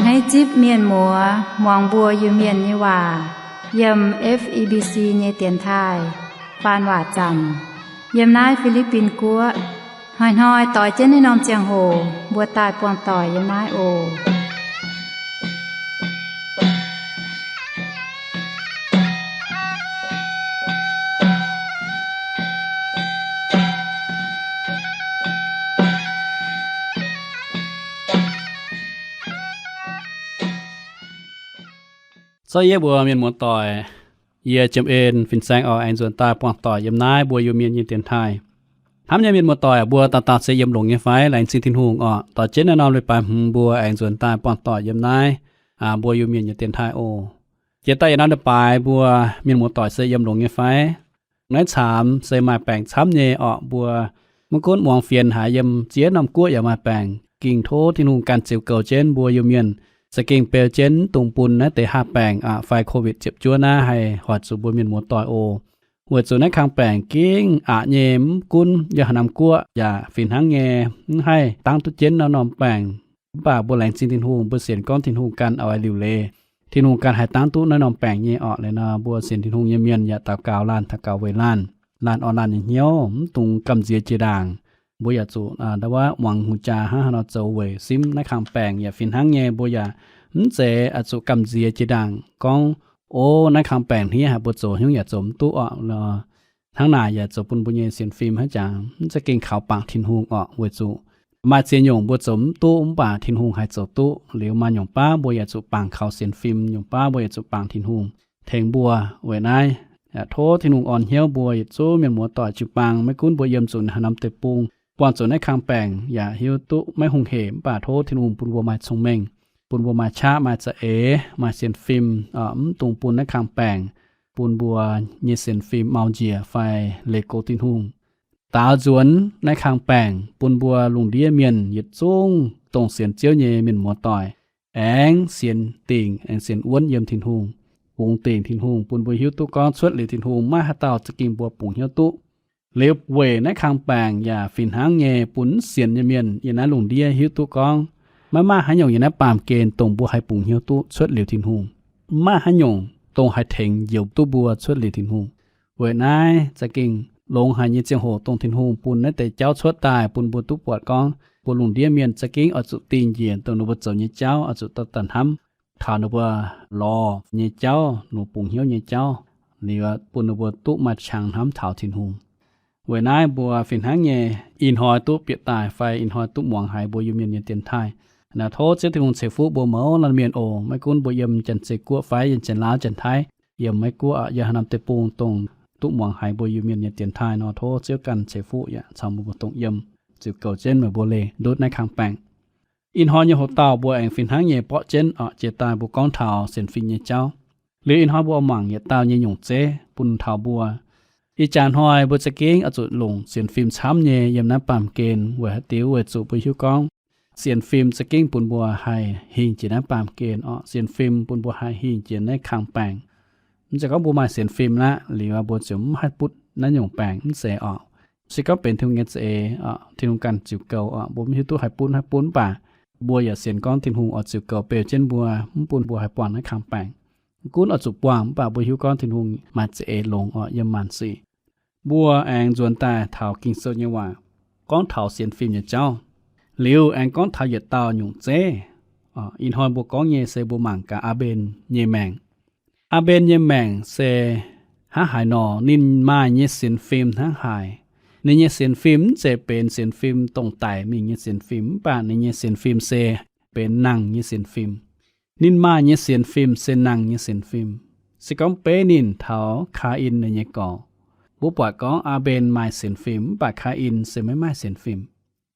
Naaiv zipv mienh muoz muangx mbuo Iu-Mienh nyei waac yiem F E B C nyei dienx taaih faan waac zanc yiem naaiv Fi^li^bin Guoqv. Hnoi-hnoi doix jienv naaiv norm ziangh hoc mbuo daaih buangh doic yiem naaiv oc. Zorqv yie mbuo mienh muoz-doic, yie Jiem En fin-saeng oc, aengx nzuonx daaih buangh doic yiem naaiv mbuo Iu-Mienh nyei dienx taaih. Hnamv nyei mienh muoz-doic, mbuo dauh dauh se yiem longx nyei fai? Laengz zingh Tin-Hungh oc. Doix jienv naaiv norm leiz-baaix hmz mbuo aengx nzuonx daaih buangh doic yiem naaiv, aa, mbuo Iu-Mienh nyei dienx taaih oc. Jiex daaih yietc norm leiz-baaix mbuo mienh muoz-doic se yiem longx nyei fai? Naaiv caamx se maaih baengc camv nyei oc. Mbuo maiv gunv muangx fienx haaix, yiem ziex norm guoqv yaac maaih baengc. Ging tov Tin-Hungh ganh ziux goux jienv mbuo Iu-Mienh, za'gengh beu jienv mv dungx bun naaiv deix haav baengc aqv fai Covid ziepc juov naaiv haih hoic zuqc mbuo mienh muoz-doic oc. Weic zuqc naaiv kang baengc gengh aqc nyei, mv gunv yiem haaix norm guoqv yaac fih hnangv nyei, mv haih dangv duqv jienv naaiv norm baengc. Mv baac mbuo laengz zingh Tin-Hungh, mbuo sienx gorngv Tin-Hungh ganh oix liuc leiz, Tin-Hungh ganh haih dangv duqv naaiv norm baengc nyei oc. Liuz nor mbuo sienx Tin-Hungh nyei mienh yaac daux gaux laanh, daux gaux weic laanh, laanh orn laanh nyei hnyouv, mv dungx gamh nziex jiex ndaangc. Mbuo yaac zuqc ndau wuov muangx hungh jaa hnangv haaix nor zoux weic simv naaiv kang baengc. Yaac fih hnangv nyei, mbuo yaac mv zeiz oix zuqc gamh nziex jiex ndaangc gorngv, o, naaiv kang baengc hnangv haaix, mbuo zoux hnyouv yaac zoux mv duqv oc. Hnangv naaic yaac zoux bun mbuo nyei sienx fim haiz jangx mv za'gengh kaux bangc Tin-Hungh oc. Weic zuqc maaih ziex nyungc mbuo zoux mv duqv mv baac Tin-Hungh haih zoux duqv. Liuz maaih nyungc baav mbuo yaac zuqc bangc kaux sienx fim, nyungc baav mbuo yaac zuqc bangc Tin-Hungh tengx mbuo. Weic naaiv tov Tin-Hungh orn hnyouv mbuo yietc zungv mienh muoz-doic jiu-baang, maiv gunv mbuo yiem zuqc haaix norm deic-bung, buangh zuqc naaiv kang baengc yaac hiuv duqv maiv hungh hec, mv baac tov Tin-Hungh bun mbuo maaih cong-mengh, bun mbuo maaih qaqv, maaih za'eix, maaih sienx fim, mv dungx bun naaiv kang baengc bun mbuo nyei sienx fim mau njiec fai leiz goux Tin-Hungh. Daaux nzuonx naaiv kang baengc bun mbuo lungh ndiev mienh yietc zungv dongh sienx Ziouv nyei mienh muoz-doic aengx sienx dingc, aengx sienx wuonv yiem Tin-Hungh, bungx dingc Tin-Hungh, bun mbuo hiuv duqv gorngv cuotv liuz Tin-Hungh maiv maaih haaix dauh za'gengh mbuo bungx hnyouv duqv. Liuz weic naaiv kang baengc yaac fih hnangv nyei bun mv sienx nyei mienh yiem naaiv lungh ndiev hiuv duqv gorngv maiv maaih haaix nyungc yiem naaiv baamh gen dongh mbuo haih bungx hnyouv duqv cuotv liuz Tin-Hungh. Mv maaih haaix nyungc dongh haih tengx njoux duqv mbuo cuotv liuz Tin-Hungh. Weic naaiv za'gengh longx haic nyei ziangh hoc dongh Tin-Hungh bun naaiv deix jauv cuotv daaih bun mbuo duqv buatc gorngv mbuo lungh ndiev mienh za'gengh oix zuqc dingh njiec dongh ninh mbuo zoux nyei jauv, oix zuqc daaih hnamv taux ninh mbuo lorz nyei jauv, ninh mbuo bungx hnyouv nyei jauv, liuz bun ninh mbuo duqv maaih qangx hnamv taux Tin-Hungh. Weic naaiv mbuo fih hnangv nyei ih hnoi duqv bieqc daaih fai ih hnoi duqv muangx haiz mbuo Iu-Mienh nyei dienx taaih. Naaiv tov Ziouv Tin-Hungh ceix fuqv mbuo mouz laanh mienh oc. Maiv gunv mbuo yiem Janx-Zei Guoqv fai yiem Janx-Laauv, Janx-Taiv, yiem Meiv Guoqv, yiem haaix norm deic-bung dongh duqv muangx haiz mbuo Iu-Mienh nyei dienx taaih nor, tov Ziouv ganh ceix fuqv yaac caux mbuo mbuo dongh yiem, ziux goux jienv meih mbuo leih ndutv naaiv kang baengc. Ih hnoi nyei hoc-dauh mbuo aengx fih hnangv nyei borqv jienv oc, jiex daaih mbuo gorngv taux sienx fim nyei jauv. Liuz ih hnoi mbuo mangc yietc dauh nyei nyungc zeiv bun taux mbuo. Ih jaax hnoi mbuo za'gengh oix zuqc longc sienx fim camv nyei yiem naaiv baamh gen. Weic haaix diuc? Weic zuqc mbuo hiuv gorngv sienx fim za'gengh bun mbuo haih hingh jiex naaiv baamh gen oc. Sienx fim bun mbuo haih hingh jiex naaiv kang baengc. Mv zeiz gorngv mbuo maaih sienx fim aqv liuz mbuo ziouc mv haih butv naaiv nyungc baengc, mv zeiz oc. Se gorngv benx Tin-Hungh nyei za'eix, Tin-Hungh ganh ziux goux oc. Mbuo mv hiuv duqv haih butv haih butv, mv baac mbuo yaac sienx gorngv Tin-Hungh oix ziux goux beu jienv mbuo, mv bun mbuo haih buangh naaiv kang baengc. Mv gunv oix zuqc buangh, mv baac mbuo hiuv gorngv Tin-Hungh maaih za'eix longx oc yiem maanc sic. Mbuo aengx nzuonx daaih taux Ging-Sou nyei waac, gorngv taux sienx fim nyei jauv. Liuz aengx gorngv taux yietc dauh nyungc zeiv. Ih hnoi mbuo gorngv nyei se mbuo mangc gaax Aa^mben nyei maengc. Aa^mben nyei maengc se hnangv haaix nor? Ninh maaih nyei sienx fim hnangv haaix? Ninh nyei sienx fim mv zeiz benx sienx fim dongh daic mingh nyei sienx fim, mv baac ninh nyei sienx fim se benx nangh nyei sienx fim. Ninh maaih nyei sienx fim se nangh nyei sienx fim. Se gorngv beiv ninh taux Kaa^in ninh nyei gorx, mbuo buatc gorngv Aa^mben maaih sienx fim, mv baac Kaa^in se maiv maaih sienx fim.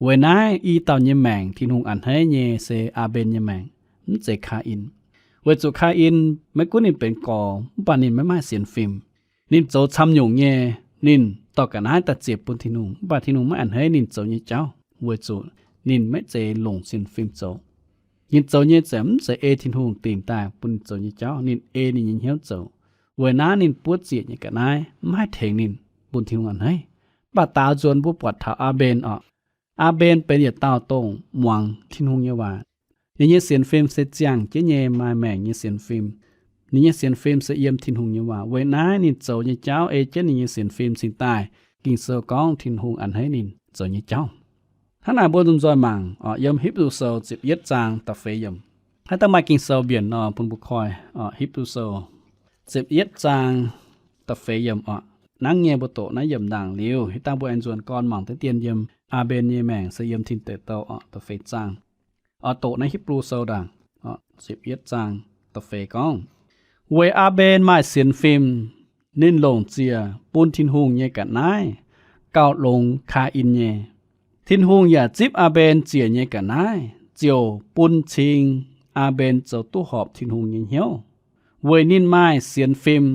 Weic naaiv i dauh nyei maengc Tin-Hungh a'hneiv nyei se Aa^mben nyei maengc, mv zeiz Kaa^in. Weic zuqc Kaa^in maiv gunv ninh benx gorx, mv baac ninh maiv maaih sienx fim. Ninh zoux camv nyungc nyei, ninh dorh ga'naaiv daaih ziec bun Tin-Hungh, mv baac Tin-Hungh maiv a'hneiv ninh zoux nyei jauv, weic zuqc ninh maiv zeiz longc sienx fim zoux. Ninh zoux nyei ziouc mv zeiz ei Tin-Hungh dingc daaih bun ninh zoux nyei jauv, ninh ei ninh nyei hnyouv zoux. Weic naaiv ninh buov ziec nyei ga'naaiv mv haih tengx ninh, bun Tin-Hungh a'hneiv. Mv baac daaux nzuonx mbuo buatc taux Aa^mben oc. Aa^mben benx yietc dauh dongh muangx Tin-Hungh nyei waac. Ninh nyei sienx fim se ziangh jienv nyei maaih maengc nyei sienx fim. Ninh nyei sienx fim se yiem Tin-Hungh nyei waac. Weic naaiv ninh zoux nyei jauv ei jienv ninh nyei sienx fim cingx daaih Ging-Sou gorngv Tin-Hungh a'hneiv ninh zoux nyei jauv. Hnangv naaic mbuo lomh nzoih mangc yiem Hipv^lu Sou ziepc yietv zaang da'feix yiemc. Haaix dauh maaih Ging-Sou mbienc nor bun mbuo koi. Hipv^lu Sou ziepc yietv zaang da'feix yiemc oc. Nangv nyei mbuo doqc naaiv yiemc ndaangc liuz, hitv dangh mbuo aengx nzuonx gorn mangc deix dien yiem Aa^mben nyei maengc se yiem Tin Deic Douh oc, da'feix zaang. Oix doqc naaiv Hipv^lu Sou ndaangc, ziepc yietv zaang da'feix gorngv, weic Aa^mben maaih sienx fim, ninh longc ziec bun Tin-Hungh nyei ga'naaiv gauh longx Kaa^in nyei. Tin-Hungh yaac zipv Aa^mben ziec nyei ga'naaiv, ziouc bun cing Aa^mben zoux duqv horpc Tin-Hungh nyei hnyouv, weic ninh maaih sienx fim,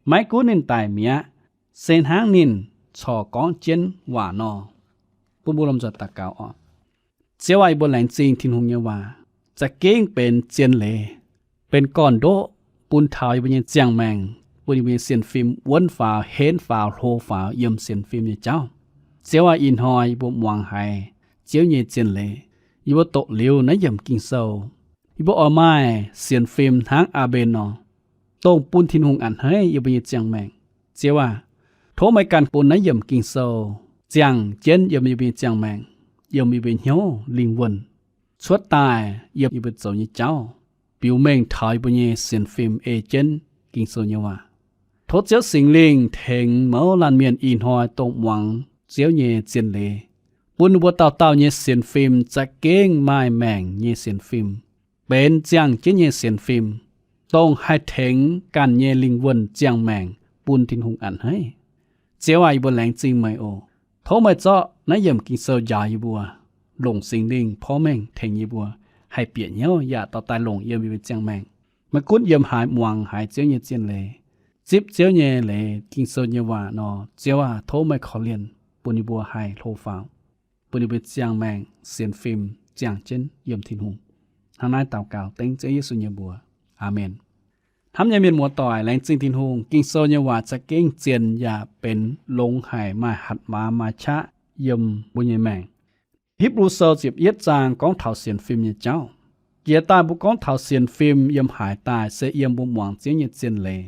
maiv gunv ninh daic mi'aqv, se hnangv ninh corc gorngv jienv waac nor. Bun mbuo lomh nzoih daux gaux oc. Ziouv aac, yie mbuo laengz zingh Tin-Hungh nyei waac za'gengh benx zien leiz, benx gorn-ndoqv bun taux yie mbuo nyei ziangh maengc, bun yie mbuo nyei sienx fim wuonv faaux, henv faaux, hlo faaux yiem sienx fim nyei jauv. Ziouv aac, ih hnoi yie mbuo muangx haiz Ziouv nyei zien leiz, yie mbuo doqc liuz naaiv yiemc Ging-Sou, yie mbuo oix maaih sienx fim hnangv Aa^mben nor, dongh bun Tin-Hungh a'hneiv yie mbuo nyei ziangh maengc. Ziouv aac, tov meih ganh bun naaiv yiemc Ging-Sou ziangh jienv yiem yie mbuo nyei ziangh maengc, yiem yie mbuo nyei hnyouv lingh wuonh cuotv daaih yiem yie mbuo zoux nyei jauv, biux mengh taux yie mbuo nyei sienx fim ei jienv Ging-Sou nyei waac. Tov Ziouv Singx Lingh tengx mouz laanh mienh ih hnoi dongh muangx Ziouv nyei zien leiz, bun ninh mbuo dauh dauh nyei sienx fim za'gengh maaih maengc nyei sienx fim, benx ziangh jienv nyei sienx fim, dongh haih tengx ganh nyei lingh wuonh ziangh maengc bun Tin-Hungh a'hneiv. Ziouv aac, yie mbuo laengz zingh meih oc. Tov meih zorqv naaiv yiemc Ging-Sou njaaux yie mbuo, longc Singx Lingh porv mengh tengx yie mbuo haih bieqc hnyouv yaac dorh daaih longc yiem yie mbuo ziangh maengc. Maiv gunv yiem haaix muangx haiz Ziouv nyei zien leiz, zipv Ziouv nyei leiz, Ging-Sou nyei waac nor, Ziouv aac, tov meih korv-lienh bun yie mbuo haih hlo faaux, bun yie mbuo ziangh maengc sienx fim ziangh jienv yiem Tin-Hungh. Hnangv naaiv daux gaux dengv Ziouv Yesu nyei mbuox. Aamen. Hnamv nyei mienh muoz-doic, laengz zingh Tin-Hungh, Ging-Sou nyei waac za'gengh zien yaac benx longx haic, maaih hatc maaz maaih qaqv yiem mbuo nyei maengc. Hipv^lu Sou ziepc yietv zaang gorngv taux sienx fim nyei jauv. Jiex daaih mbuo gorngv taux sienx fim yiem haaix daaih se yiem mbuo muangx Ziouv nyei zien leiz.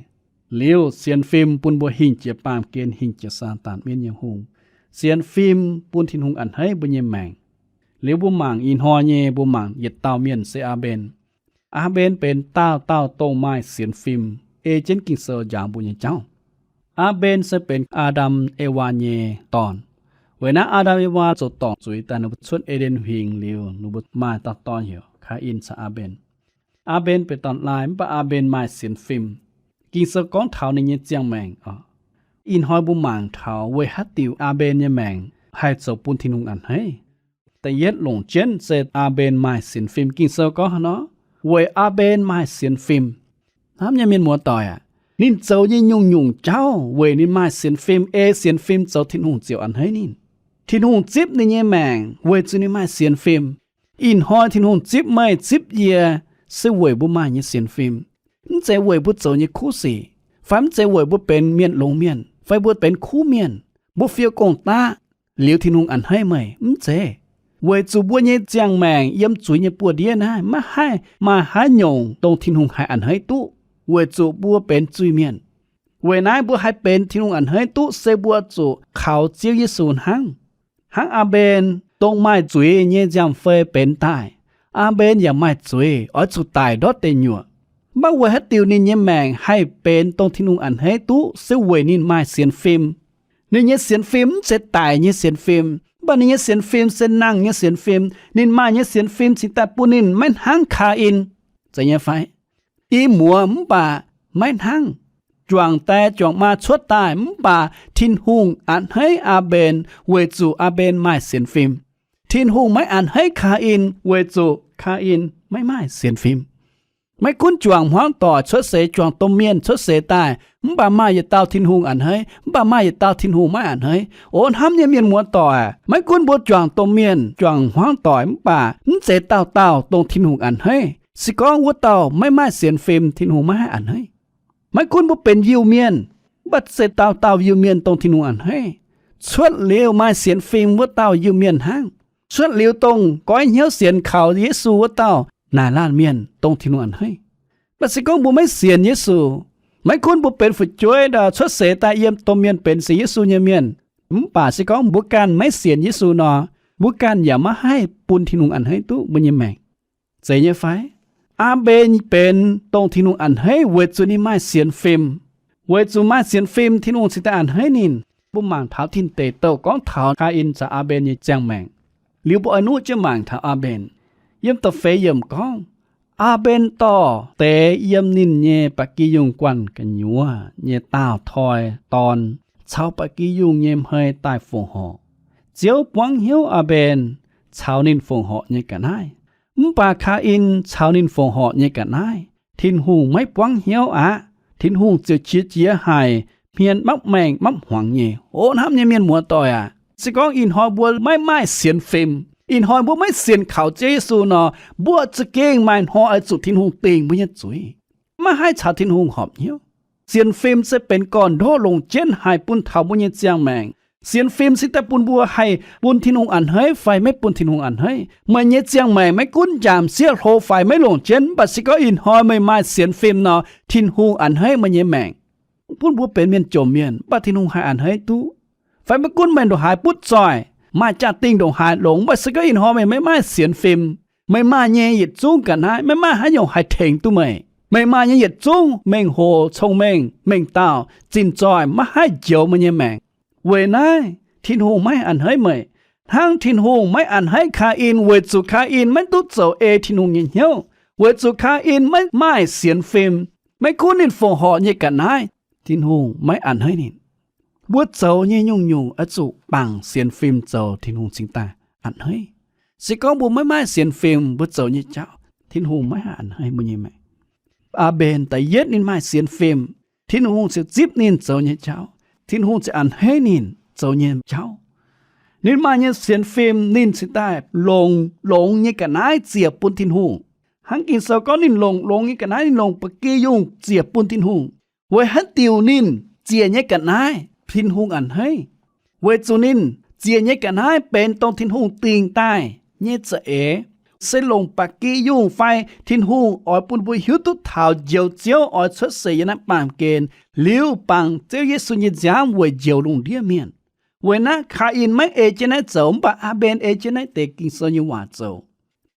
Liuz sienx fim bun mbuo hingh jiex baamh gen, hingh jiex Saadaan mienv nyei hungh. Sienx fim bun Tin-Hungh a'hneiv mbuo nyei maengc. Liuz mbuo mangc ih hnoi nyei, mbuo mangc yietc dauh mienh se Aa^mben. Aa^mben benx dauh dauh dongh maaih sienx fim, ei jienv Ging-Sou njaaux mbuo nyei jauv. Aa^mben se benx Aa^ndam Ewaa nyei dorn. Weic naaiv Aa^ndam Ewaa zoux dorngc zuiz daaih, ninh mbuo cuotv E^nden Huingx liuz, ninh mbuo maaih dauh dorn heuc Kaa^in caux Aa^mben. Aa^mben benx dorn-laai, mv baac Aa^mben maaih sienx fim. Ging-Sou gorngv taux ninh nyei ziangh maengc oc. Ih hnoi mbuo mangc taux weic haaix diuc Aa^mben nyei maengc haih zoux bun Tin-Hungh a'hneiv. Da'yietv longc jienv se Aa^mben maaih sienx fim. Ging-Sou gorngv haaix nor? Weic Aa^mben maaih sienx fim. Hnamv nyei mienh muoz-doic aac, ninh zoux nyei nyungc-nyungc jauv weic ninh maaih sienx fim, ei sienx fim zoux Tin-Hungh ziouc a'hneiv ninh. Tin-Hungh zipv ninh nyei maengc weic zuqc ninh maaih sienx fim. Ih hnoi Tin-Hungh zipv meih zipv yie se weic mbuo maaih nyei sienx fim. Mv zeiz weic mbuo zoux nyei kuv sic, fai mv zeiz weic mbuo benx mienh longx mienh, fai mbuo benx kuv mienh, mbuo fiou gong-daqv, liuz Tin-Hungh a'hneiv meih. Mv zeiz. Weic zuqc mbuo nyei ziangh maengc yiem zuiz nyei buoz-ndiev naaiv maiv haih maaih haaix nyungc dongh Tin-Hungh haih a'hneiv duqv, weic zuqc mbuo benx zuiz-mienh. Weic naaiv mbuo haih benx Tin-Hungh a'hneiv duqv se mbuo zuqc kaux Ziouv Yesu hnangv. Hnangv Aa^mben dongh maaih zuiz nyei nziaamv-fei benx daaih, Aa^mben yaac maaih zuiz oix zuqc daic ndortv deic nyuoqc. Mv baac weic haaix diuc ninh nyei maengc haih benx dongh Tin-Hungh a'hneiv duqv se weic ninh maaih sienx fim. Ninh nyei sienx fim mv zeiz daic nyei sienx fim, mv baac ninh nyei sienx fim se nangh nyei sienx fim. Ninh maaih nyei sienx fim cingx daaih bun ninh maiv hnangv Kaa^in. Zeiz nyei fai? I muoz mv baac maiv hnangv. Juangc die juangc maa cuotv daaih mv baac Tin-Hungh a'hneiv Aa^mben weic zuqc Aa^mben maaih sienx fim. Tin-Hungh maiv a'hneiv Kaa^in weic zuqc Kaa^in maiv maaih sienx fim. Maiv gunv juangc hmuangv doic cuotv seix, juangc domh mienh cuotv seix daaih, mv baac maaih yietc dauh Tin-Hungh a'hneiv, mv baac maaih yietc dauh Tin-Hungh maiv a'hneiv. O hnamv nyei mienh muoz-doic, maiv gunv mbuo juangc domh mienh, juangc hmuangv doic, mv baac mv zeiz dauh dauh dongh Tin-Hungh a'hneiv. Se gorngv wuov dauh maiv maaih sienx fim, Tin-Hungh maiv haih a'hneiv. Maiv gunv mbuo benx Iu-Mienh, mv baac se dauh dauh Iu-Mienh dongh Tin-Hungh a'hneiv. Cuotv liuz maaih sienx fim wuov dauh Iu-Mienh hnangv. Cuotv liuz dongh goiv hnyouv sienx kaux Yesu wuov dauh, naaic laanh mienh dongh Tin-Hungh a'hneiv. Mv baac se gorngv mbuo maiv sienx Yesu, maiv gunv mbuo benx fu'jueiv cuotv seix daaih yiem domh mienh benx sienx Yesu nyei mienh, mv baac se gorngv mbuo ganh maiv sienx Yesu nor, mbuo ganh yaac maiv haih bun Tin-Hungh a'hneiv duqv mbuo nyei maengc. Zeiz nyei fai? Aa^mben benx dongh Tin-Hungh a'hneiv weic zuqc ninh maaih sienx fim. Weic zuqc maaih sienx fim, Tin-Hungh cingx daaih a'hneiv ninh. Mbuo mangc taux Tin Deic Douh gorngv taux Kaa^in caux Aa^mben nyei ziangh maengc. Liuz mbuo oix nuqv jienv mangc taux Aa^mben. Yiem da'feix yiemc gorngv, Aa^mben dorh deix yiem ninh nyei ba'gi yungh guanh gu'nyuoz nyei daauh toi dorn caux ba'gi yungh nyei hmei daaih fongc horc. Ziouv buangv hnyouv Aa^mben caux ninh fongc horc nyei ga'naaiv. Mv baac Kaa^in caux ninh fongc horc nyei ga'naaiv Tin-Hungh maiv buangv hnyouv aqv. Tin-Hungh ziouc qiex jiez haic, hmien mapv maengh mapv hmuangx nyei. O hnamv nyei mienh muoz-doic aac, se gorngv ih hnoi mbuo maiv maaih sienx fim, ih hnoi mbuo maiv sienx kaux Ziouv Yesu nor, mbuo za'gengh maaih hnoi oix zuqc Tin-Hungh dingc mbuo nyei zuiz, maiv haih caux Tin-Hungh horpc hnyouv. Sienx fim se benx gorn-ndoqv longc jienv haih bun taux mbuo nyei ziangh maengc. Sienx fim cingx daaih bun mbuo haih bun Tin-Hungh a'hneiv fai maiv bun Tin-Hungh a'hneiv. Meih nyei ziangh maengc maiv gunv njaamc sieqv hlo faix maiv longc jienv, mv baac se gorngv ih hnoi meih maaih sienx fim nor, Tin-Hungh a'hneiv meih nyei maengc. Bun mbuo benx mienh jomc mienh, mv baac Tin-Hungh haih a'hneiv duqv. Fai maiv gunv meih ndongc haaix butv zoih, maaih jaa-dingh ndongc haaix longx, mv baac se gorngv ih hnoi meih maiv maaih sienx fim, meih maaih nyei yietc zungv ga'naaiv maiv maaih haaix nyungc haih tengx duqv meih. Meih maaih nyei yietc zungv mengh hoc, cong-mengh, mengh dauh, zinh zoih maiv haih njoux meih nyei maengc. Weic naaiv Tin-Hungh maiv a'hneiv meih, hnangv Tin-Hungh maiv a'hneiv Kaa^in weic zuqc Kaa^in maiv duqv zoux ei Tin-Hungh nyei hnyouv, weic zuqc Kaa^in maiv maaih sienx fim. Maiv gunv ninh fongc horc nyei ga'naaiv, Tin-Hungh maiv a'hneiv ninh. Mbuo zoux nyei nyungc-nyungc oix zuqc bangc sienx fim zoux Tin-Hungh cingx daaih a'hneiv. Se gorngv mbuo maiv maaih sienx fim, mbuo zoux nyei jauv Tin-Hungh maiv haih a'hneiv mbuo nyei maengc. Aa^mben da'yietv ninh maaih sienx fim, Tin-Hungh ziouc zipv ninh zoux nyei jauv. Tin-Hungh ziouc a'hneiv ninh zoux nyei jauv. Ninh maaih nyei sienx fim, ninh cingx daaih longc longx nyei ga'naaiv ziec bun Tin-Hungh. Hnangv Ging-Sou gorngv ninh longc longx nyei ga'naaiv, ninh longc ba'gi yungh ziec bun Tin-Hungh. Weic haaix diuc ninh ziec nyei ga'naaiv Tin-Hungh a'hneiv? Weic zuqc ninh ziec nyei ga'naaiv benx dongh Tin-Hungh dingc daaih nyei za'eix. Se longc ba'gi yungh fai Tin-Hungh oix bun mbuo hiuv duqv taux Njoux Ziouv oix cuotv seix yiem naaiv baamh gen, liuz bangc Ziouv Yesu nyei nziaamv weic njoux lungh ndiev mienh. Weic naaiv Kaa^in maiv ei jienv naaiv zoux, mv baac Aa^mben ei jienv naaiv deix Ging-Sou nyei waac zoux.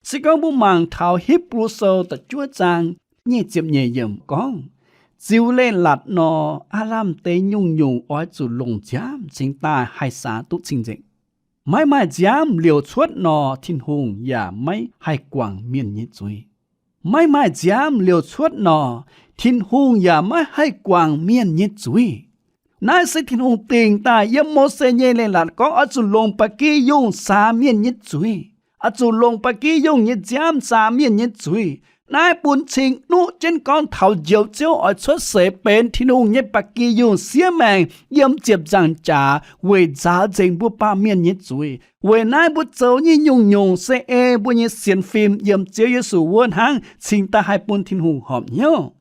Se gorngv mbuo mangc taux Hipv^lu Sou da'juov zaang nyic ziepc nyeic yiemc gorngv, ziux leiz-latc nor, aav lamh deix nyungc-nyungc oix zuqc longc nziaamv cingx daaih haih saax duqv cing-nzengc. Maiv maaih nziaamv liouc cuotv nor, Tin-Hungh yaac maiv haih guangc mienh nyei zuiz. Maiv maaih nziaamv liouc cuotv nor, Tin-Hungh yaac maiv haih guangc mienh nyei zuiz. Naaiv se Tin-Hungh dingc daaih yiem Mose nyei leiz-latc gorngv oix zuqc longc ba'gi yungh saax mienh nyei zuiz, oix zuqc longc ba'gi yungh nyei nziaamv saax mienh nyei zuiz. Naaiv bun cing nuqv jienv gorngv taux Njoux Ziouv oix cuotv seix benx Tin-Hungh nyei ba'gi yungh siev maengh yiem ziepc nzaangc jaax weic nzaaux nzengc mbuo baamh mienh nyei zuiz. Weic naaiv mbuo zoux nyei nyungc-nyungc se ei mbuo nyei sienx fim yiem Ziouv Yesu wuov hnangv cingx daaih haih bun Tin-Hungh horpc hnyouv.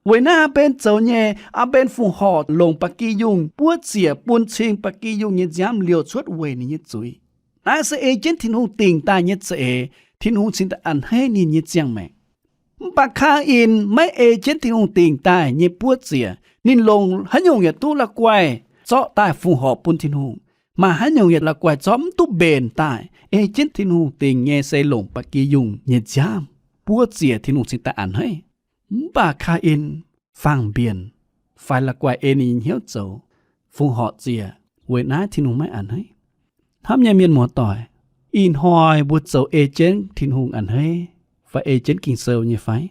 Weic naaiv Aa^mben zoux nyei, Aa^mben fongc horc longc ba'gi yungh buov ziec bun cing ba'gi yungh nyei nziaamv liouc cuotv weic ninh nyei zuiz. Naaiv se ei jienv Tin-Hungh dingc daaih nyei za'eix, Tin-Hungh cingx daaih a'hneiv ninh nyei ziangh maengc. Mv baac Kaa^in maiv ei jienv Tin-Hungh dingc daaih nyei buov ziec. Ninh longc haaix nyungc yaac duqv la'guaih zorqv daaih fongc horc bun Tin-Hungh. Maaih haaix nyungc yaac la'guaih zorqv mv duqv mbenc daaih. Ei jienv Tin-Hungh dingc nyei se longc ba'gi yungh nyei nziaamv buov ziec Tin-Hungh cingx daaih a'hneiv. Mv baac Kaa^in faang-mbienc fai la'guaih ei ninh nyei hnyouv zoux, fongc horc ziec, weic naaiv Tin-Hungh maiv a'hneiv. Hnamv nyei mienh muoz-doic, ih hnoi mbuo zoux ei jienv Tin-Hungh a'hneiv fai ei jienv Ging-Sou nyei fai?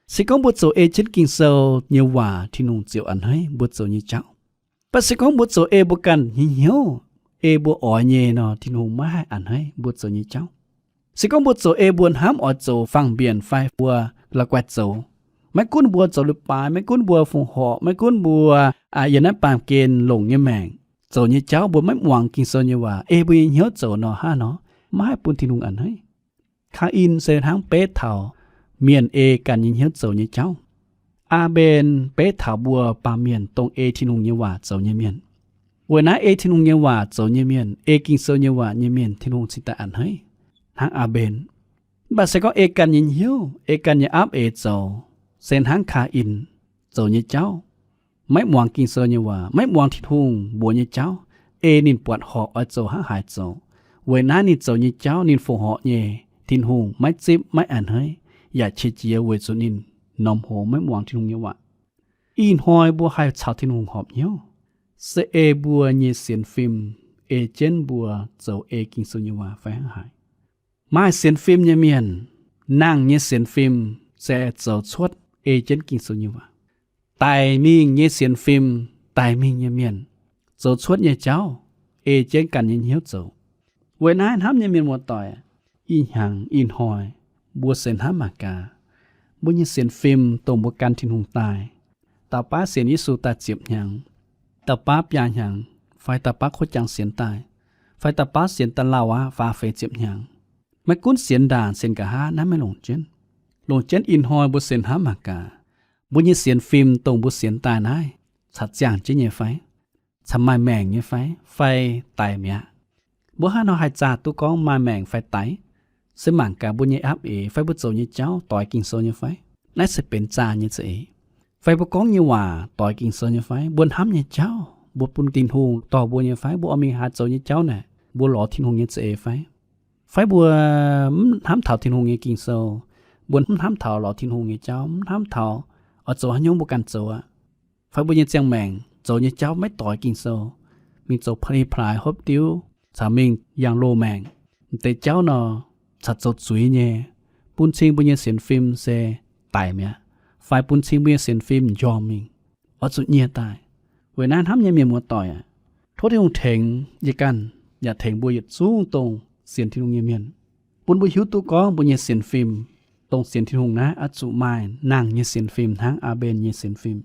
Se gorngv mbuo zoux ei jienv Ging-Sou nyei waac, Tin-Hungh ziouc a'hneiv mbuo zoux nyei jauv. Mv baac se gorngv mbuo zoux ei mbuo ganh nyei hnyouv, ei mbuo oix nyei nor, Tin-Hungh maiv haih a'hneiv mbuo zoux nyei jauv. Se gorngv mbuo zoux ei mbuo hnamv oix zoux faang-mbienc fai mbuo la'guaih zoux, maiv gunv mbuo zoux leiz-baaix, maiv gunv mbuo fongc horc, maiv gunv mbuo yiem naaiv baamh gen longc nyei maengc, zoux nyei jauv mbuo maiv muangx Ging-Sou nyei waac, ei mbuo nyei hnyouv zoux nor, hnangv nor maiv haih bun Tin-Hungh a'hneiv. Kaa^in se hnangv beiv taux mienh ei ganh nyei hnyouv zoux nyei jauv. Aa^mben beiv taux mbuo baamh mienh dongh ei Tin-Hungh nyei waac zoux nyei mienh. Weic naaiv ei Tin-Hungh nyei waac zoux nyei mienh, ei Ging-Sou nyei waac nyei mienh, Tin-Hungh cingx daaih a'hneiv hnangv Aa^mben. Mv baac se gorngv ei ganh nyei hnyouv, ei ganh nyei aapv eix zoux, se hnangv Kaa^in zoux nyei jauv, maiv muangx Ging-Sou nyei waac, maiv muangx Tin-Hungh mbuox nyei jauv, ei ninh buatc horpc oix zoux hnangv haaix zoux. Weic naaiv ninh zoux nyei jauv, ninh fongc horc nyei, Tin-Hungh maiv zipv, maiv a'hneiv, yaac qiex jiez weic zuqc ninh norm hoz maiv muangx Tin-Hungh nyei waac. Ih hnoi mbuo haih caux Tin-Hungh horpc hnyouv, se ei mbuo nyei sienx fim ei jienv mbuo zoux ei Ging-Sou nyei waac fai hnangv haaix? Maaih sienx fim nyei mienh, nangh nyei sienx fim se zoux cuotv ei jienv Ging-Sou nyei waac. Daic mingh nyei sienx fim, daic mingh nyei mienh, zoux cuotv nyei jauv ei jienv ganh nyei hnyouv zoux. Weic naaiv hnamv nyei mienh muoz-doic, ih hnyangx ih hnoi mbuo se hnamv mangc gaax, mbuo nyei sienx fim dongh mbuo gan Tin-Hungh daaih, dauh baav sienx Yesu daaih ziepc hnyangx, dauh baav biaa hnyangx, fai dauh baav kuotv jangx sienx daaih, fai dauh baav sienx daaih lauh aqv faaux feix ziepc hnyangx, maiv gunv sienx ndaangc sienx nqa'haav naaiv maiv longc jienv. Longc jienv ih hnoi mbuo sienx hnamv mangc gaax, mbuo nyei sienx fim dongh mbuo sienx daaih naaiv caux ziangh jienv nyei fai? Caux maaih maengc nyei fai? Fai daic mi'aqv? Mbuo hnangv nor haih zaah duqv gorngv maaih maengc fai daic? Se mangc gaax mbuo nyei aapv eix fai mbuo zoux nyei jauv doix Ging-Sou nyei fai? Naaiv se benx zaah nyei za'eix. Fai mbuo gorngv nyei waac doix Ging-Sou nyei fai? Mbuo hnamv nyei jauv mbuo bun Tin-Hungh dorh mbuo nyei fai? Mbuo oix mingh haaix zoux nyei jauv naaic, mbuo lorz Tin-Hungh nyei za'eix fai? Fai mbuo mv hnamv taux Tin-Hungh nyei Ging-Sou, mbuo mv hnamv taux lorz Tin-Hungh nyei jauv, mv hnamv taux oix zoux haaix nyungc mbuo ganh zoux aqv. Fai mbuo nyei ziangh maengc zoux nyei jauv maiv doix Ging-Sou, mingh zoux pa'li plaaix hopv diuv caux mingh yangh loz-maengc, m'deix jauv nor, caux zoux zuiz nyei, bun cing mbuo nyei sienx fim se daic mi'aqv, fai bun cing mbuo nyei sienx fim njormh mingh, oix zuqc nyieh daaih. Weic naaiv hnamv nyei mienh muoz-doic aac, tov Tin-Hungh tengx yie ganh yaac tengx mbuo yietc zungv dongh sienx Tin-Hungh nyei mienh, bun mbuo hiuv duqv gorngv mbuo nyei sienx fim dongh sienx Tin-Hungh naaiv oix zuqc maaih nangh nyei sienx fim hnangv Aa^mben nyei sienx fim.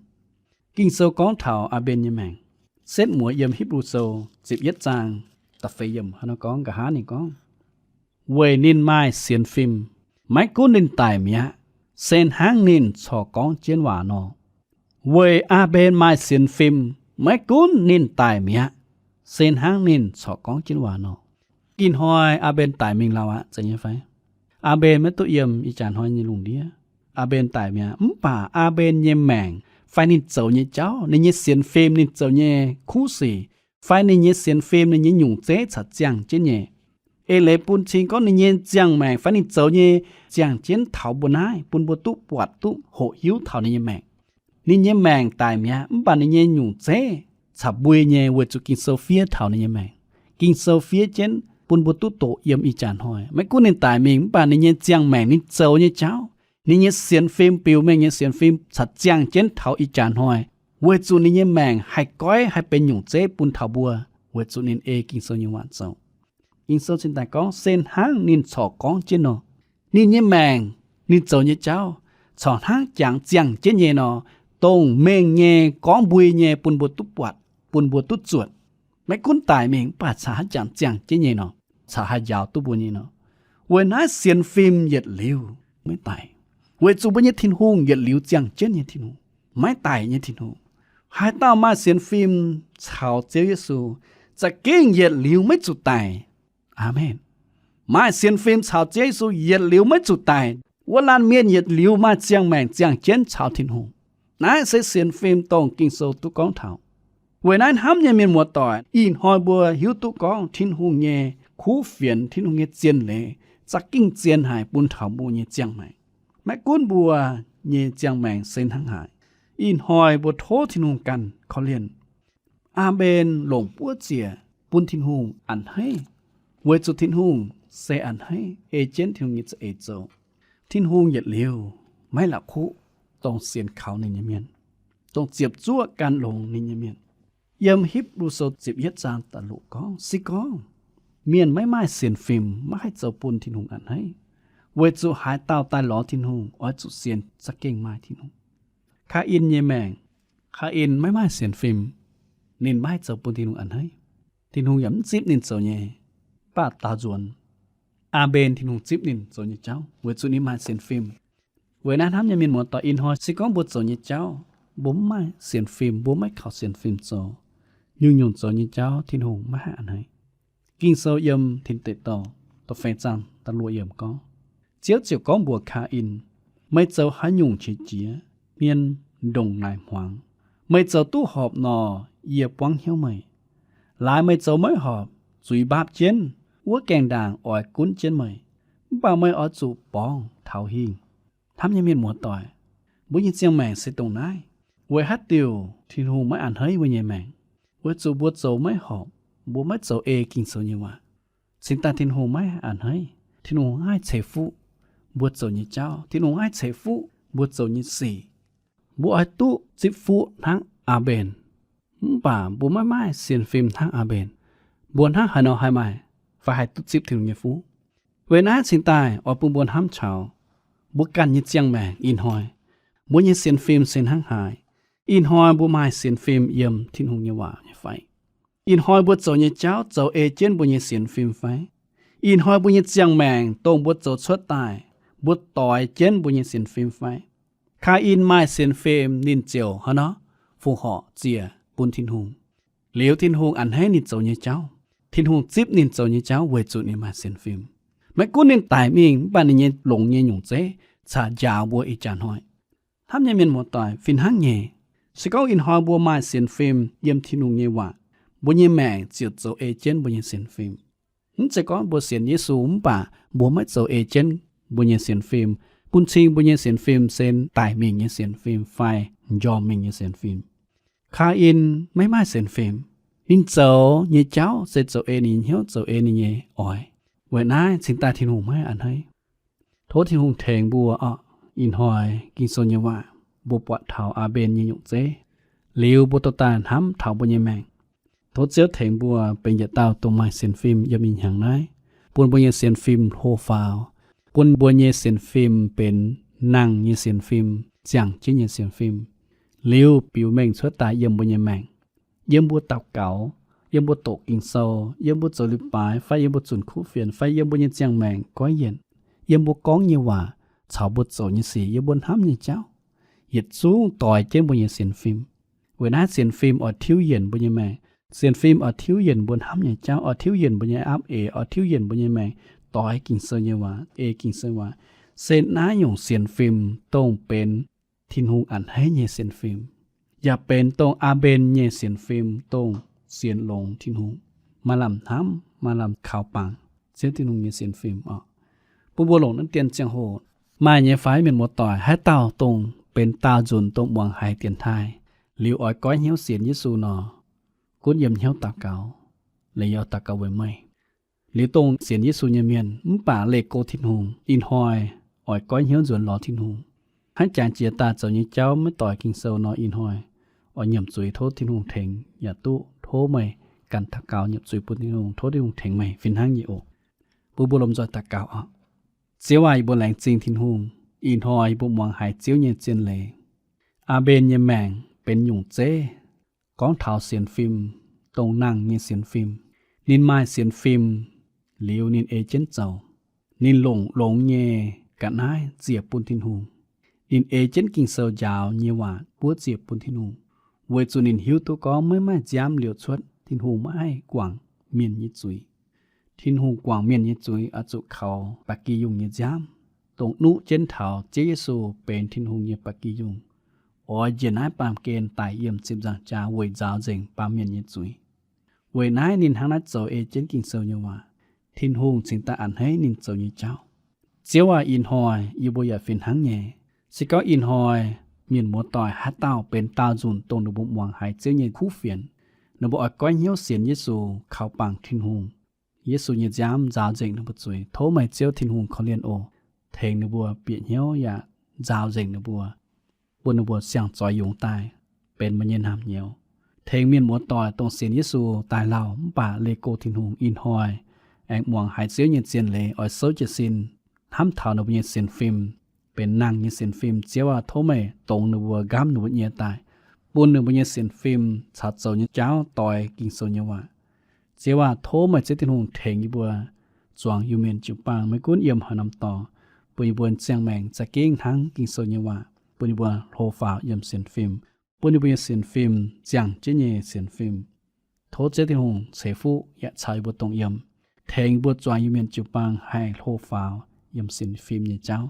Ging-Sou gorngv taux Aa^mben nyei maengc, setv mueiz yiem Hipv^lu Sou ziepc yietv zaang da'feix yiemc hnangv nor gorngv, nqa'haav ninh gorngv, weic ninh maaih sienx fim, maiv gunv ninh daic mi'aqv, se hnangv ninh corc gorngv jienv waac nor. Weic Aa^mben maaih sienx fim, maiv gunv ninh daic mi'aqv, se hnangv ninh corc gorngv jienv waac nor. Ih hnoi Aa^mben daic mingh lauh aqv, zeiz nyei fai? Aa^mben maiv duqv yiem ih jaax hnoi nyei lungh ndiev. Aa^mben daic mi'aqv. Mv baac Aa^mben nyei maengc fai ninh zoux nyei jauv, ninh nyei sienx fim, ninh zoux nyei kuv sic, fai ninh nyei sienx fim, ninh nyei nyungc zeiv caux ziangh jienv nyei. Eix leiz bun cing gorngv ninh nyei ziangh maengc fai ninh zoux nyei ziangh jienv taux mbuo naaiv, bun mbuo duqv buatc duqv hoqc hiuv taux ninh nyei maengc. Ninh nyei maengc daic mi'aqv, mv baac ninh nyei nyungc zeiv caux mbui nyei, weic zuqc Ging-Sou fiev taux ninh nyei maengc. Ging-Sou fiev jienv bun mbuo duqv doqc yiem ih jaax hnoi. Maiv gunv ninh daic mingh, mv baac ninh nyei ziangh maengc, ninh zoux nyei jauv, ninh nyei sienx fim, biux mengh nyei sienx fim caux ziangh jienv taux ih jaax hnoi, weic zuqc ninh nyei maengc haih goiv haih benx nyungc zeiv bun taux mbuo, weic zuqc ninh ei Ging-Sou nyei waac zoux. Ging-Sou cingx daaih gorngv, se hnangv ninh corc gorngv jienv nor. Ninh nyei maengc, ninh zoux nyei jauv, corc hnangv jangx ziangh jienv nyei nor, dongh mengh nyei, gorngv mbui nyei bun mbuo duqv buatc, bun mbuo duqv zuotc. Maiv gunv daic mingh, mv baac caux hnangv jangx ziangh jienv nyei nor, caux haih njaaux duqv mbuo nyei nor. Weic naaiv sienx fim yietc liuz maiv daic, weic zuqc mbuo nyei Tin-Hungh yietc liuz ziangh jienv nyei Tin-Hungh, maiv daic nyei Tin-Hungh. Haaix dauh maaih sienx fim caux Ziouv Yesu, za'gengh yietc liuz maiv zuqc daic. Aamen. Maaih sienx fim caux Ziouv Yesu yietc liuz maiv zuqc daic. Wuov laanh mienh yietc liuz maaih ziangh maengc ziangh jienv caux Tin-Hungh. Naaiv se sienx fim dongh Ging-Sou duqv gorngv taux. Weic naaiv hnamv nyei mienh muoz-doic, ih hnoi mbuo hiuv duqv gorngv Tin-Hungh nyei kuv fienx, Tin-Hungh nyei zien leiz za'gengh zien haic bun taux mbuo nyei ziangh maengc. Maiv gunv mbuo nyei ziangh maengc se hnangv haaix, ih hnoi mbuo tov Tin-Hungh ganh korv-lienh. Aa^mben longc buov ziec bun Tin-Hungh a'hneiv, weic zuqc Tin-Hungh se a'hneiv, ei jienv Tin-Hungh nyei za'eix zoux. Tin-Hungh yietc liuz maiv la'kuqv dongh sienx kaux ninh nyei mienh, dongh ziepc zuoqv gan longx ninh nyei mienh. Yiem Hipv^lu Sou ziepc yietv zaang da'luoqc gorngv, se gorngv mienh maiv maaih sienx fim, maiv haih zoux bun Tin-Hungh a'hneiv, weic zuqc haaix dauh daaih lorz Tin-Hungh oix zuqc sienx za'gengh maaih Tin-Hungh. Kaa^in nyei maengc, Kaa^in maiv maaih sienx fim, ninh maiv haih zoux bun Tin-Hungh a'hneiv. Tin-Hungh yaac mv zipv ninh zoux nyei, mv baac daaux nzuonx Aa^mben, Tin-Hungh zipv ninh zoux nyei jauv weic zuqc ninh maaih sienx fim. Weic naaiv hnamv nyei mienh muoz-doic, ih hnoi se gorngv mbuo zoux nyei jauv, mbuo mv maaih sienx fim, mbuo maiv kaux sienx fim zoux, nyungc-nyungc zoux nyei jauv Tin-Hungh maiv haih a'hneiv. Ging-Sou yiem Tin Deic Douh da'feix zaang da'luoqc yiemc gorngv, Ziouv ziouc gorngv mbuox Kaa^in, Meih zoux haaix nyungc qiex jiez, hmien ndongc naaic hmuangx? Meih zoux duqv horpc nor, yie buangv hnyouv meih. Laaix meih zoux maiv horpc, zuiz mbaapv jienv, wuov gaengh ndaangc oix gunv jienv meih. Mv baac meih oix zuqc borngz taux hingh. Hnamv nyei mienh muoz-doic, mbuo nyei ziangh maengc se dongh naaiv. Weic haaix diuc Tin-Hungh maiv a'hneiv mbuo nyei maengc? Weic zuqc mbuo zoux maiv horpc, mbuo maiv zoux ei Ging-Sou nyei waac. Cingx daaih Tin-Hungh maiv a'hneiv. Tin-Hungh haih ceix fuqv mbuo zoux nyei jauv. Tin-Hungh haih ceix fuqv mbuo zoux nyei sic. Mbuo oix duqv zipv fuqv hnangv Aa^mben, mv baac mbuo maiv maaih sienx fim hnangv Aa^mben. Mbuo hnangv haaix nor haih maaih fai haih duqv zipv Tin-Hungh nyei fuqv? Weic naaiv cingx daaih oix bun mbuo hnamv taux mbuo ganh nyei ziangh maengc ih hnoi, mbuo nyei sienx fim se hnangv haaix. Ih hnoi mbuo maaih sienx fim yiem Tin-Hungh nyei waac nyei fai? Ih hnoi mbuo zoux nyei jauv zoux ei jienv mbuo nyei sienx fim fai? Ih hnoi mbuo nyei ziangh maengc dongh mbuo zoux cuotv daaih, mbuo doix jienv mbuo nyei sienx fim fai? Kaa^in maaih sienx fim, ninh ziouc hnangv nor fongc horc ziec bun Tin-Hungh. Liuz Tin-Hungh a'hneiv ninh zoux nyei jauv. Tin-Hungh zipv ninh zoux nyei jauv weic zuqc ninh maaih sienx fim. Maiv gunv ninh daic mingh, mv baac ninh nyei longx nyei nyungc zeiv caux njaaux mbuo ih jaax hnoi. Hnamv nyei mienh muoz-doic, fih hnangv nyei, se gorngv ih hnoi mbuo maaih sienx fim yiem Tin-Hungh nyei waac, mbuo nyei maengc ziouc zoux ei jienv mbuo nyei sienx fim. Mv zeiz gorngv mbuo sienx Yesu mv baac mbuo maiv zoux ei jienv mbuo nyei sienx fim, bun cing mbuo nyei sienx fim se daic mingh nyei sienx fim fai m'njormh mingh nyei sienx fim. Kaa^in maiv maaih sienx fim. Ninh zoux nyei jauv se zoux ei ninh nyei hnyouv, zoux ei ninh nyei oix. Weic naaiv cingx daaih Tin-Hungh maiv a'hneiv. Tov Tin-Hungh tengx mbuo oc. Ih hnoi Ging-Sou nyei waac mbuo buatc taux Aa^mben nyei nyungc zeiv. Liuz mbuo dorh daaih hnamv taux mbuo nyei maengc. Tov Ziouv tengx mbuo benx yietc dauh dongh maaih sienx fim yiem ih hnyangx naaiv, bun mbuo nyei sienx fim hlo faaux, bun mbuo nyei sienx fim benx nangh nyei sienx fim, ziangh jienv nyei sienx fim. Liuz biux mengh cuotv daaih yiem mbuo nyei maengc, yiem mbuo daux gaux, yiem mbuo doqc Ging-Sou, yiem mbuo zoux leiz-baaix, fai yiem mbuo zunc kuv fienx, fai yiem mbuo nyei ziangh maengc goiv yienc, yiem mbuo gorngv nyei waac, caux mbuo zoux nyei sic, yiem mbuo hnamv nyei jauv, yietc zungv doix jienv mbuo nyei sienx fim. Weic naaiv sienx fim oix tiuv yienc mbuo nyei maengc. Sienx fim oix tiuv yienc mbuo hnamv nyei jauv, oix tiuv yienc mbuo nyei apv eix, oix tiuv yienc mbuo nyei maengc doix Ging-Sou nyei waac, ei Ging-Sou waac. Se naaiv nyungc sienx fim dongh benx Tin-Hungh a'hneiv nyei sienx fim, yaac benx dongh Aa^mben nyei sienx fim, dongh sienx longx Tin-Hungh, maaih lamh hnamv, maaih lamh kaux bangc Ziouv Tin-Hungh nyei sienx fim oc. Bun mbuo longc naaiv dien ziangh hoc, maaih nyei fai mienh muoz-doic, haaix dauh dongh benx daauh nzunc dongh muangx haiz dienx taaih, liuz oix goiv hnyouv sienx Yesu nor, gunv yiem hnyouv daux gaux, leiz yie daux gaux weic meih. Liuz dongh sienx Yesu nyei mienh mv baac leih go Tin-Hungh, ih hnoi oix goiv hnyouv nzuonx lorz Tin-Hungh. Hnangv jangx jiex daaih zoux nyei jauv maiv doix Ging-Sou nor, ih hnoi oix nyiemc zuiz tov Tin-Hungh tengx yaac duqv. Tov meih ganh daux gaux nyiemc zuiz bun Tin-Hungh, tov Tin-Hungh tengx meih fih hnangv nyei oc. Bun mbuo lomh nzoih daux gaux oc. Ziouv aac, yie mbuo laengz zingh Tin-Hungh, ih hnoi yie mbuo muangx haiz Ziouv nyei zien leiz. Aa^mben nyei maengc benx nyungc zeiv, gorngv taux sienx fim, dongh nangh nyei sienx fim. Ninh maaih sienx fim, liuz ninh ei jienv zoux. Ninh longc longx nyei ga'naaiv ziec bun Tin-Hungh. Ninh ei jienv Ging-Sou njaaux nyei waac buov ziec bun Tin-Hungh, weic zuqc ninh hiuv duqv gorngv maiv maaih nziaamv liouc cuotv Tin-Hungh maiv haih guangc mienh nyei zuiz. Tin-Hungh guangc mienh nyei zuiz oix zuqc kaux ba'gi yungh nyei nziaamv, dongh nuqv jienv taux Ziouv Yesu benx Tin-Hungh nyei ba'gi yungh, oix njiec naaiv baamh gen daic yiem ziepc nzaangc jaax weic nzaaux nzengc baamh mienh nyei zuiz. Weic naaiv ninh hnangv naaiv zoux ei jienv Ging-Sou nyei waac. Tin-Hungh cingx daaih a'hneiv ninh zoux nyei jauv. Ziouv aac, ih hnoi yie mbuo yaac fih hnangv nyei. Se gorngv ih hnoi mienh muoz-doic haaix dauh benx daauh nzunc dongh ninh mbuo muangx haiz Ziouv nyei kuv fienx, ninh mbuo oix goiv hnyouv sienx Yesu, kaux bangc Tin-Hungh, Yesu nyei nziaamv nzaaux nzengc ninh mbuo zuiz, tov meih Ziouv Tin-Hungh korv-lienh oc. Tengx ninh mbuo bieqc hnyouv yaac nzaaux nzengc ninh mbuo, bun ninh mbuo siang-zoix yungz daaih benx meih nyei naamh nyouz. Tengx mienh muoz-doic dongh sienx Yesu daaih lauh mv baac leih go Tin-Hungh ih hnoi aengx muangx haiz Ziouv nyei zien leiz oix souv jiez sin, hnamv taux ninh mbuo nyei sienx fim benx nangh nyei sienx fim. Ziouv aac, tov meih dongz ninh mbuo, nqamv ninh mbuo nyei daaih, bun ninh mbuo nyei sienx fim caux zoux nyei jauv doix Ging-Sou nyei waac. Ziouv aac, tov meih Ziouv Tin-Hungh tengx yie mbuo zuangx Iu-Mienh jiu-baang, maiv gunv yiem haaix norm dorngx, bun yie mbuo ziangh maengc za'gengh hnangv Ging-Sou nyei waac, bun yie mbuo hlo faaux yiem sienx fim, bun yie mbuo nyei sienx fim ziangh jienv nyei sienx fim. Tov Ziouv Tin-Hungh ceix fuqv yaac caux yie mbuo dongh yiem, tengx yie mbuo zuangx Iu-Mienh jiu-baang haih hlo faaux yiem sienx fim nyei jauv,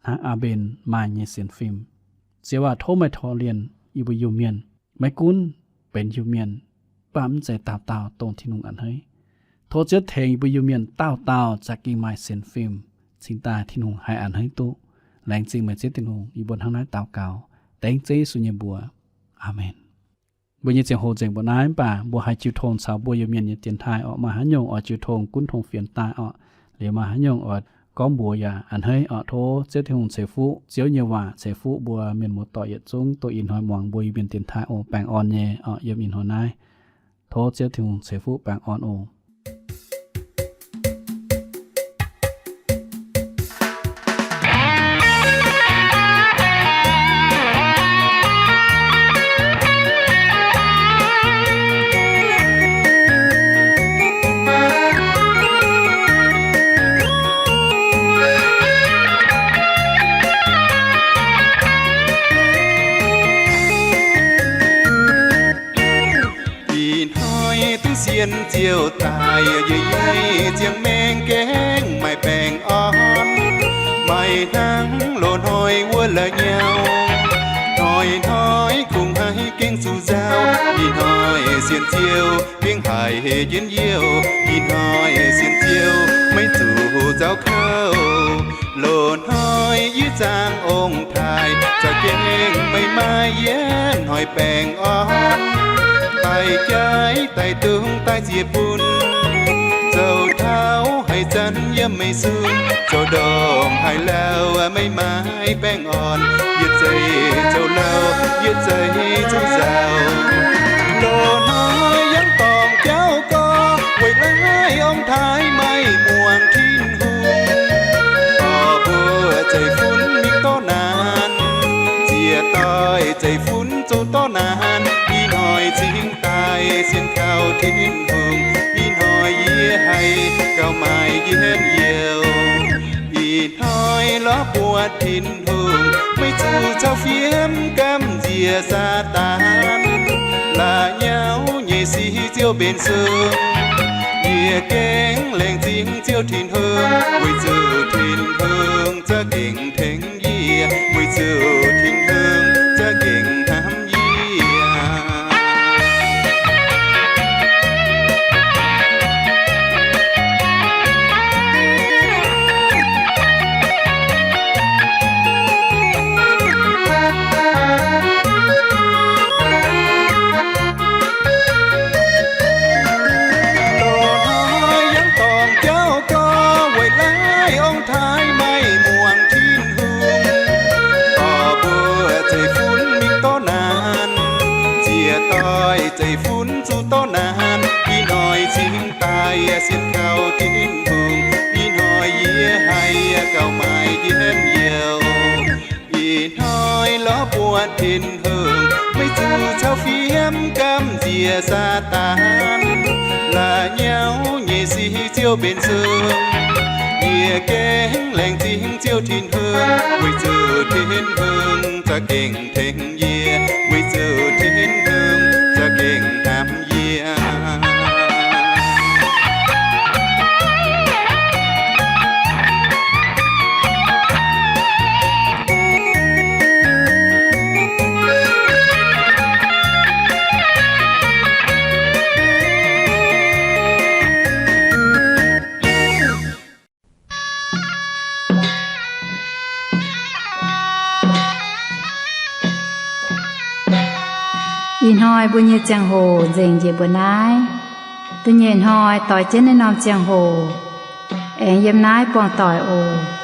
hnangv Aa^mben maaih nyei sienx fim. Ziouv aac, tov meih torh lienh yie mbuo Iu-Mienh, maiv gunv benx Iu-Mienh, mv baac mv zeiz dauh dauh dongh Tin-Hungh a'hneiv. Tov Ziouv tengx yie mbuo Iu-Mienh dauh dauh za'gengh maaih sienx fim, cingx daaih Tin-Hungh haih a'hneiv duqv. Laengz zingh meih Ziouv Tin-Hungh. Yie mbuo hnangv naaiv daux gaux dengv Ziouv Yesu nyei mbuox. Aamen. Mbuo nyei ziangh hoc nzengc mbuo naaiv, mv baac mbuo haih jiu tong caux mbuo Iu-Mienh nyei dienx taaih orqc. Maaih haaix nyungc oix jiu tong gunv tong fienx daaih orqc, liuz maaih haaix nyungc oix gorngv mbuox yaac a'hneiv orqc. Tov Ziouv Tin-Hungh ceix fuqv Ziouv nyei waac, ceix fuqv mbuo mienh muoz-doic yietc zungv duqv ih hnoi muangx mbuo Iu-Mienh dienx taaih oc. Baengh orn nyei orqc, yiem ih hnoi naaiv. Tov Ziouv Tin-Hungh ceix fuqv baengh orn oc. Ih hnoi duqv sienx Ziouv daaih, yie yie ziangh maengh gaengh maaih baengh orn, maaih hnangv loz-hnoi wuov la'nyauv. Hnoi-hnoi kungx haiz gengh zuqc nzauh, ih hnoi sienx Ziouv gengh haiz jienv youh. Ih hnoi sienx Ziouv maiv zuqc nzauh kouv. Loz-hnoi yie zaangh ong-taaix, za'gengh meih maaih yietv hnoi baengh orn. Daaih jaiv daaih dungz daaih ziex bun, zoux taux haaix zanc yiem meih sun, zoux ndongc haaix lauh meih maaih baengh orn. Yietc zeiz zoux lauh, yietc zeiz zoux nzauh. Loz-hnoi yangh dorngc jauv gorx, weic laaih ong-taaix maaih muangx Tin-Hungh. Orv mbuo zeiv-fun mingh dorv naanc, ziec doix zeiv-fun zoux dorv naanc. Ih hnoi cingx daaih sienx kaux Tin-Hungh, ih hnoi yie haih gauh maaih njien-youh. Ih hnoi lorz buatc Tin-Hungh, maiv zuqc cau fiem gamh nziex Saadaan. La'nyauv nyei sic Ziouv mbenc sung, yie gengh laengz zingh Ziouv Tin-Hungh, weic zuqc Tin-Hungh za'gengh tengx yie, weic zuqc Tin-Hungh za'gengh hnamv yie. Loz-hnoi yangh dorngc jauv gorx, weic laaih ong-taaix maaih muangx Tin-Hungh. Orv mbuo zeiv-fun mingh dorv naanc, ziec doix zeiv-fun zuqc dorv naanc. Ih hnoi cingx daaih sienx kaux Tin-Hungh, ih hnoi yie haih gauh maaih njien-youh. Ih hnoi lorz buatc Tin-Hungh, maiv zuqc cau fiem gamh nziex Saadaan. La'nyauv nyei sic Ziouv mbenc sung, yie gengh laengz zingh Ziouv Tin-Hungh, weic zuqc Tin-Hungh za'gengh tengx yie, weic zuqc Tin-Hungh za'gengh hnamv yie. Ih hnoi mbuo nyei ziangh hoc nzengc njiec mbuo naaiv. Da'nyeic hnoi doix jienv naaiv norm ziangh hoc, aengx yiem naaiv buangh doic oc.